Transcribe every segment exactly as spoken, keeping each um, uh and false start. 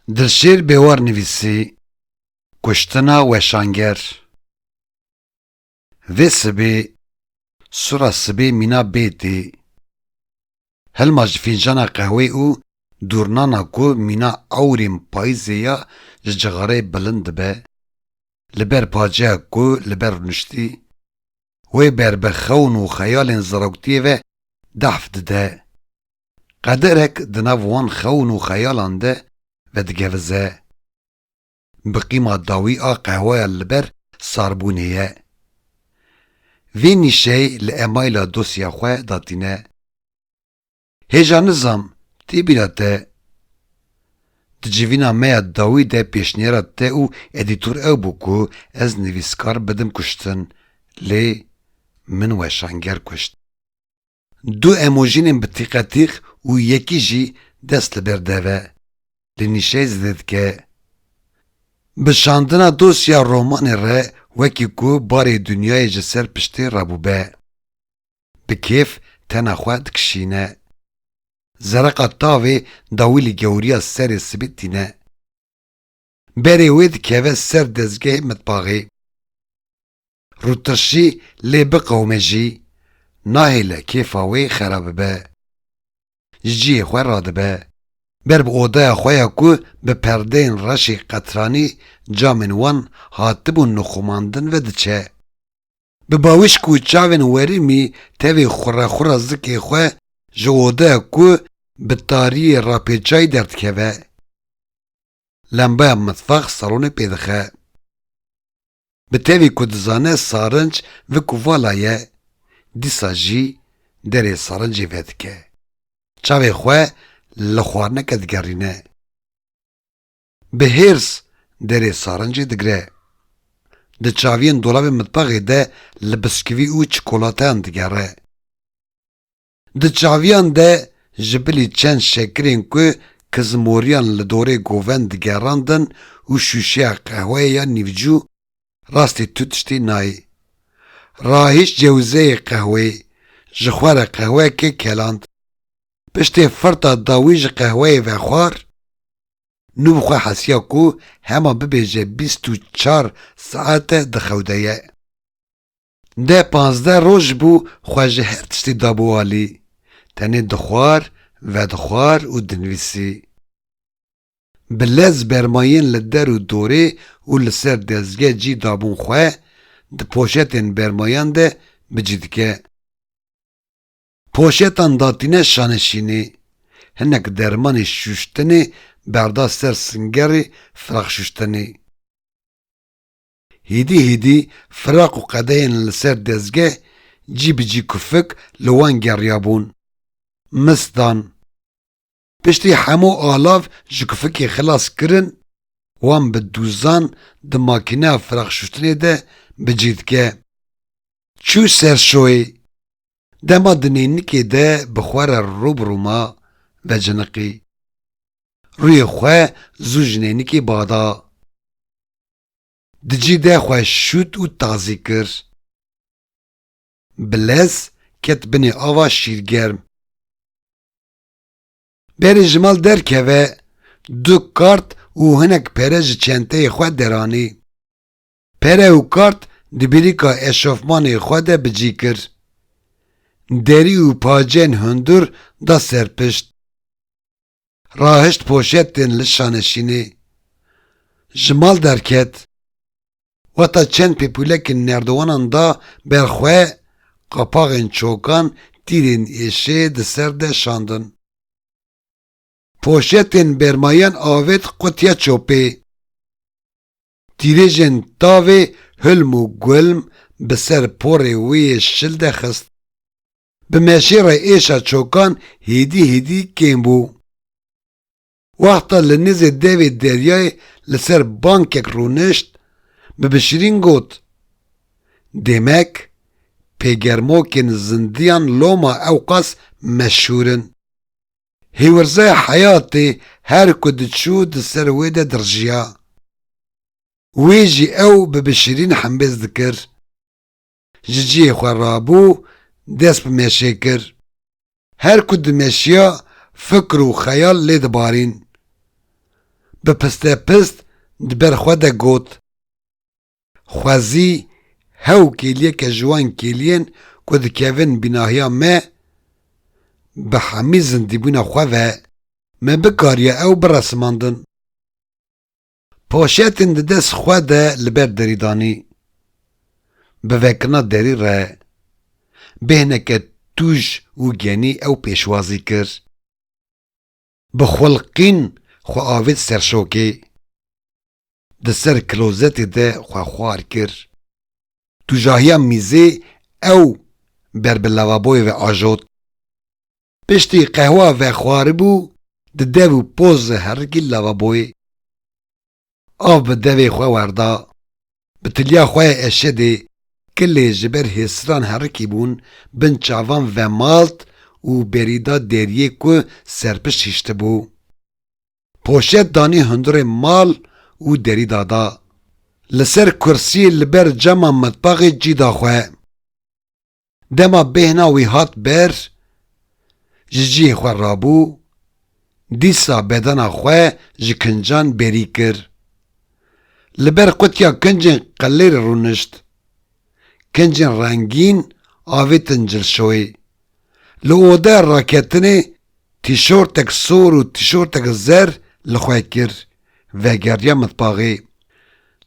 Dilşêr Bêwar nivîsî. Kuştina weşanger. Vê sibê, sura sibê mîna bê tê. Hilma ji fîncana qehwê û dûrnana ku mîna ewrên payîzê ya ji cixareyê bilind dibe, li ber paceya ku li ber rûniştî, wê ber bi xewn û xeyalên ziroktiyê ve dehf dide. Qederek di nav wan xewn û xeyalan de vedigevize. Bi qîma dawî a qehweya li ber sarbûnê ye. Vê nîşeyê li emayla dosya xwe datîne. Hêja nizam, tê bîra te. Di civîna me ya dawî de pêşniyara te û edîtor ew bû ku ez nivîskar bidim kuştin, lê min weşanger kuşt. Du emojînên bi tîqetîq û yekî jî dest li ber dev e. Li nîşeyê zêde dike. Bi şandina dosya romanê re wekî ku barê dinyayê ji ser piştê rabûbe. Bi kêf tena xwe dikişîne. Zereqa tavê dawî li gewriya serê sibê tîne. Berê wê dikeve ser dezgehê mitbaxê. Rûtirşî lê biqewime jî, nahêle kêfa wê xera bibe. Ji cihê xwe radibe. Ber bi odaya xwe ya ku bi perdeyên reşê qetranî camên wan hatibûn nixumandin ve diçe. Bi bawîşk û çavên werîmî tevî xurexura zikê xwe ji odeya ku bi tariyê rapêçayî derdikeve. Lembeya mitfax salonê pê dixe. Bi tevî ku dizane sarinc vik û vala ye, dîsa jî derê sarincê vedike. Çavê xwe li xwarineke digerîne. Bi hêrs derê sarincê digire. Di çaviyên dolabê mitbaxê de li biskivî û çikolateyan digere. Di çaviyan de ji bilî çend şekirên ku kizmoriyan li dorê govend digerandin û şûşeya qehweyê ya nîvcû, rastî tu tiştî nayê. Rahîşt cewzeyê qehweyê, ji xwe re qehweyekê keland. Piştê firta dawî ji qehweyê vexwar, nû bi xwe hesiya ku hema bibêje bîst û çar saete dixewde ye. Deh panzdeh roj bû xwe ji her tiştî dabû alî. Tenê dixwar, vedixwar û dinivîsî. Bi lez bermayên li der û dorê û li ser dezgeh cî dabûn xwe, di poşetên bermayan de bi cî dike. Poşetan datîne şaneşînê, hinek dermanê şûştinê berda ser singerê firaq şûştinê. Hêdî hêdî firaq û qedeyên li ser dezgeh cî bi cî kufik li wan geriyabûn. Mis dan. Piştî hemû alav ji kufikê xilas kirin, wan bi dûzan di makîneya firaq şûştinê de bi cî dike. Çû ser şoyê. Dema di neynikê de bi xwe re rû bi rû ma, veciniqî. Rûyê xwe zû ji neynikê bada. Di cî de xwe şût û tazî kir. Bi lez ket binê ava şîrgerm. Berê ji mal derkeve, du kart û hinek pere ji çenteyê xwe deranî. Pere û kart di bîrîka eşofmanê xwe de bi cî kir. Derî û pacên hundir da ser pişt. Rahişt poşetên li şaneşînê. Ji mal derket. Weta çend pêpûlekên nerdiwanan da ber xwe, qapaxên çokan tîrên êşê di ser de şandin. Poşetên bermayan avêt qutiya çopê. Tîrêjên tavê hilm û gulm bi ser porê wê yê şil de xist. Bi meşê re êşa çokan hêdî hêdî kêm bû. Wexta li nêzê devê deryayê li ser bankek rûnişt, bi bişirîn got, Demek, pêgermokên zindiyan loma ewqas meşhûr in. Hêwirzaya heyatê her ku diçû di ser wê de dirjiya. Wê jî ew bi bişirîn hembêz dikir. Ji cihê xwe rabû, dest bi meşê kir. Her ku dimeşiya, fikr û xeyal lê dibarîn. bi pistepist di ber xwe de got, "Xwezî hew kêliyeke ji wan kêliyên ku dikevin bînahiya me, bi hemî zindîbûna xwe ve me bikariya ew biresimandin." Poşetên di dest xwe de li ber derî danî. Bi vekirina derî re bêhneke tûj û genî ew pêşwazî kir. Bi xulqîn xwe avêt ser şokê. Di ser klozetê de xwe xwar kir. Tûjahiya mîzê ew ber bi lavaboyê ve ajot. Piştî qehwa vexwaribû, di dev û poz herikî lavaboyê. Av bi devê xwe werda. Bi tiliya xwe yê eşedê, kilê ji ber hêsiran herikî bûn, bin çavan vemalt û berî da deriyê ku serpişt hiştibû. Poşet danî hundirê mal û derî dada. Li ser kursiyê li ber cama mitbaxê cî da xwe. Dema bêhna wî hat ber, ji cihê xwe rabû, dîsa bedena xwe ji kincan berî kir. Li ber qutiya kincên qelêrê rûnişt. Kincên rengîn avêtin cilşoyê. Li odeya raketinê tîşortek sor û tîşortek zer li xwe kir, vegeriya mitbaxê.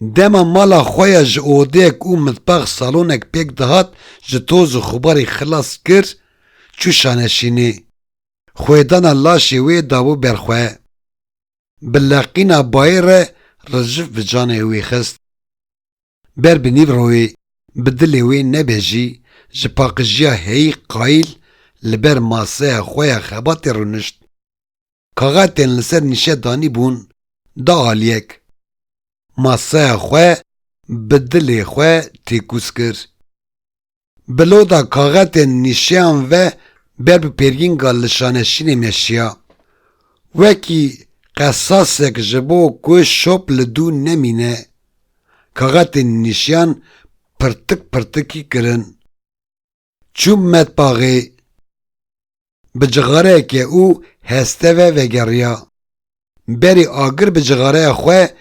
Dema mala xwe ya ji odeyek û mitbax salonek pêk dihat, ji toz û xubarî xilas kir, çû şaneşînê. Xwêdana laşê wê dabû ber xwe. Bi leqîna bayê re rijif bi canê wî xist. Ber bi nîvroyê, bi dilê wê nebe jî, ji paqijiya heyî qayîl li ber maseya xwe ya xebatê rûnişt. Kaxetên li ser nîşe danî bûn, da aliyek. Maseya xwe bi dilê xwe têkûz kir. Bi loda kaxetên nîşeyan ve ber bi pêrgînga li şaneşînê meşiya. Wekî qesasek ji bo ku şop li dû nemîne, kaxetên nîşeyan pirtik pirtikî kirin. Çû metbaxê, bi cixareyeke û heste ve vegeriya. Berî agir bi cixareya xwe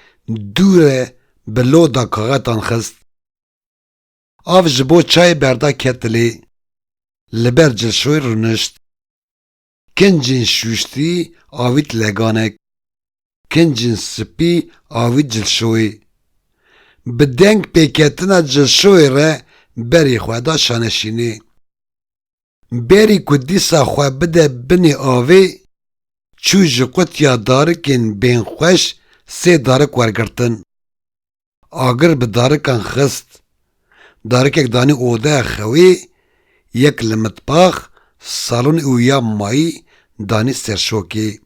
dûre bi loda kaxetan xist. Av ji bo çayê berda ketilê. Li ber cilşoyê rûnişt. Kincên şûştî avît leganek. Kincên spî avît cilşoyê. Bi deng pêketina cilşoyê re berî xwe da şaneşînê. Berî ku dîsa xwe bide binê avê, çû ji qutiya darikên bênxweş sê darik wergirtin. Agir bi darikan xist. Darikek danî odeya xewê, yek li mitbax, salonê û ya mayî danî ser şokê.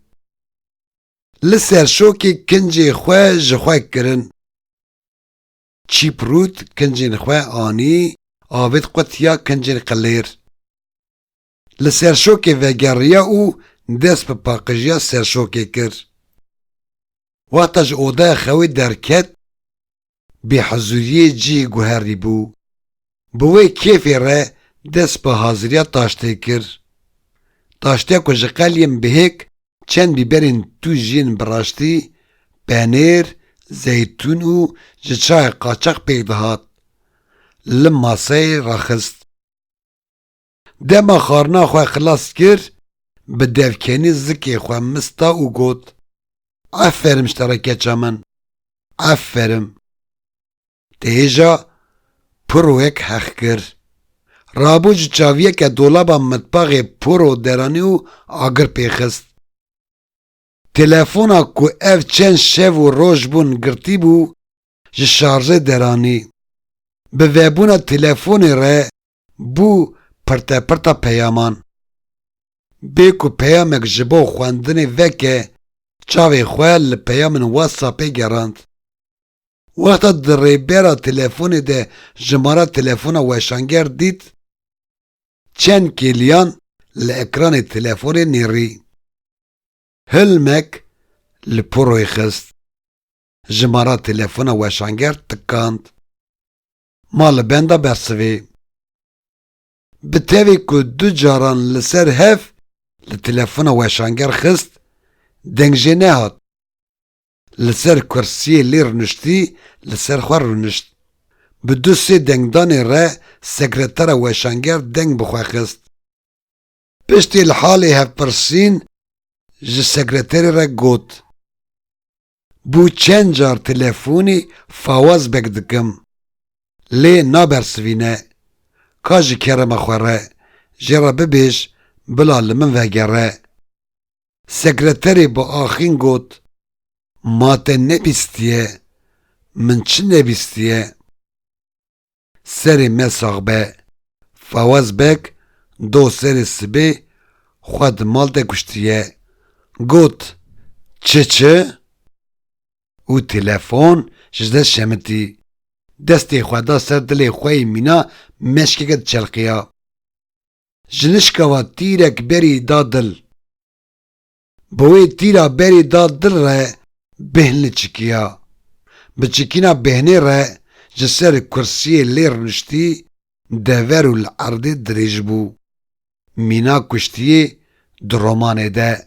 Li ser şokê kincê xwe ji xwe kirin. Çîp rût kincên xwe anî, avêt qutiya kincên qilêr. Li ser şokê vegeriya û dest bi paqijiya ser şokê kir. Wexta ji odeya xewê derket, bêhizûriyê cihê guherî bû. Bi wê kêfê re dest bi haziriya taştê kir. Taştiya ku ji qeliyên bihêk çend bîberên tûj yên bi raştî, penêr, zeytûn û ji çayê qaçax pêk dihat, li maseyê raxist. Dema xwarina xwe xilas kir, bi devkenî zikê xwe mista û got, "Aferim ji te re keça min. Aferim." Têja piroyek hex kir. Rabû ji çaviyeke dolaba mitbaxê piro deranî û agir pêxist. Telefona ku ev çend şev û roj bûn girtî bû, ji şarjê deranî. Bi vebûna telefonê re bû pirtepirta peyaman. Bê ku peyamek ji bo xwendinê veke, çavê xwe li peyamên WhatsAppê gerand. Wexta di rêbera telefonê de jimara telefona weşanger dît, çend kêliyan li ekranê telefonê nêrî. Hilmek li piroyê xist. Jimara telefona weşanger tikand. Ma li benda bersivê. Bi tevî ku du caran li ser hev li telefona weşanger xist, deng jê nehat. Li ser kursiyê lê rûniştî, li ser xwe rûnişt. Bi du sê dengdanê re sekretera weşanger deng bi xwe xist. Piştî li halê hevpirsîn ji sekreterê re got: "Bû çend car telefonî Fawaz Beg dikim, lê nabersivîne. Ka ji kerema xwe re jê re bibêj, bila li min vegere." Sekreterê bi axîn got: "Ma te nebîstiye? Min çi nebîstiye?" Serê me sax be. Fawaz Beg do serê sibê xwe di mal de kuştiye. Got: "Çi çi?" Û telefon ji dest şemitî. Destê xwe da ser dilê xwe yê mîna, meşkeke diçelqiya. Ji nişka wa tîrek berî da dil. Bi wê tîra berî da dil re bêhn li çikiya. Bi çikîna bêhnê re ji ser kursiyê lê rûniştî, dever û li erdê dirêj bû. Mîna kuştiyê di romanê de.